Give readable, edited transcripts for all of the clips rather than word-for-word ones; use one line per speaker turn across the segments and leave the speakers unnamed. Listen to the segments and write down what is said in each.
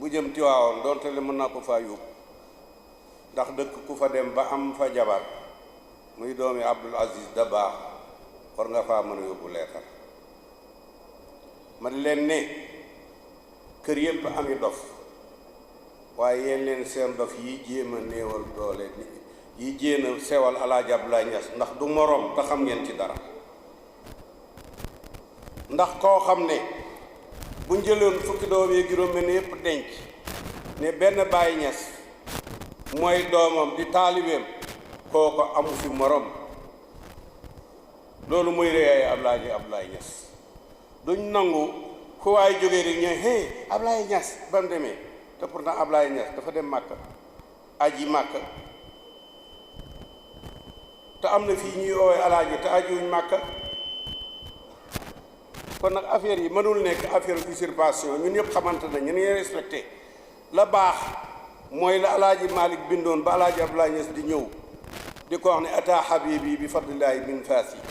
bu jëm Tiwaawoon donte le mën naa ko faa yóbbu ndax dëkk ku fa dem ba am fa jabar muy doomi Abdul Aziz Dabakh war nga faa mën a yóbbu leetar man leen ne kër yépp ami dof waaye yéen leen seen dof yi jéem a néewal doole yi jéem a sewal Elhadji Abdoulaye Niass ndax du moroom te xam ngeen ci dara ndax koo xam ne bu njëloon fukki doom yi juróom benn yépp denc ne benn Baye Niass mooy doomam di taalibeem kooko amu fi morom loolu muy réyaay Elhadji Abdoulaye Niass duñ nangu ku waay jógee rek ñooy hey Abdoulaye Niass ba mu demee te pourtant Abdoulaye Niass dafa dem Màkka aji Màkka te am na fii ñuy oowee Elhadji te ajiwuñ Màkka kon nag affaire yi mënul nekk affaire usurpation ñun ñëpp xamante na ñu ñuy respecté la baax mooy la Elhadji Malick bindoon ba Elhadji Abdoulaye Niass di ñëw di ko wax ne ata habibi bi fadlillahi min faas yi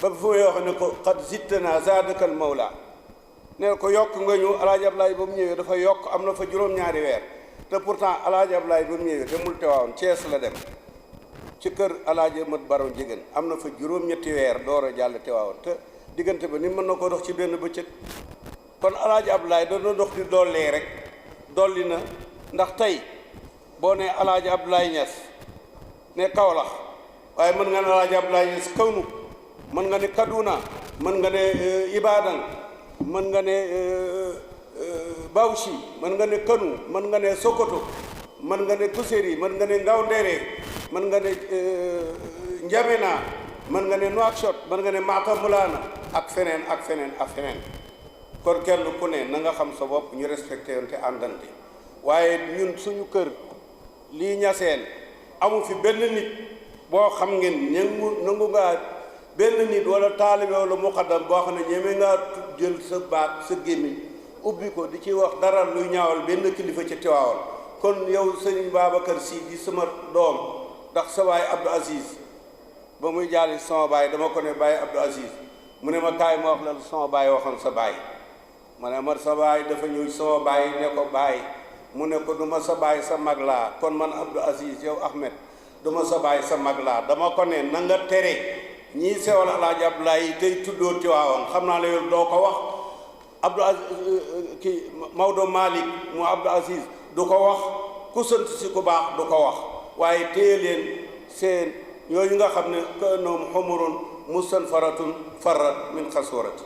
ba fu may wax ne ko qad zittana zadakal mawla ne ko yokk nga ñu Elhadji Abdoulaye ba mu ñëwee dafa yokk am na fa juróom-ñaari weer te pourtant Elhadji Abdoulaye ba mu ñëwee demul Tiwaawoon Cees la dem ci kër Elhadji Mat Baro Njigéen am na fa juróom-ñetti weer door a jàll Tiwaawoon te diggante ba ni mën na ko dox ci benn bëccëg kon Elhadji Abdoulaye doon dox di dollee rek dolli na ndax tey boo ne Elhadji Abdoulaye Niass ne Kaolack waaye mën nga ne Elhadji Abdoulaye Niass Kawnu mën nga ne Kaduna mën nga ne Ibadan mën nga ne Bauchi mën nga ne Kanu mën nga ne Sokoto mën nga ne Kuseri mën nga ne Ngaoundéré mën nga ne N'Djamena mën nga ne Nouakchott mën nga ne Matamulana ak feneen ak feneen ak feneen kon kenn ku ne na nga xam sa bopp ñu respecté yoon te àndante waaye ñun suñu kër lii ñaseen amu fi benn nit boo xam ngeen nangu ngaa benn nit wala taalibe wala muqaddam boo xam ne ñeme ngaa jël sa baat sa gémmiñ ubbi ko di ci wax dara luy ñaawal benn kilifa ci Tiwaawan kon yow sëñ Babacar Sy di sama doom ndax sa baay Abdou Aziz ba muy jaali sama baay dama ko ne Baye Abdou Aziz mu ne ma kaay ma wax la sama baay waxoon sa baay ma ne ma sa baay dafa ñëw sama baay ne ko baay mu ne ko du ma sa baay sa mag laa kon man Abdou Aziz yow Ahmed du ma sa baay sa mag laa dama ko ne na nga tere ñii sewal Elhadji Abdoulaye yi tey tuddoo Tiwaawan xam naa la yow doo ko wax Abdou Aziz kii Maodo Malick mu Abdou Aziz du ko wax ku sant si ku baax du ko wax waaye téye leen seen yooyu nga xam ne ka noom xumurun mustanfaratun farrat min xasurati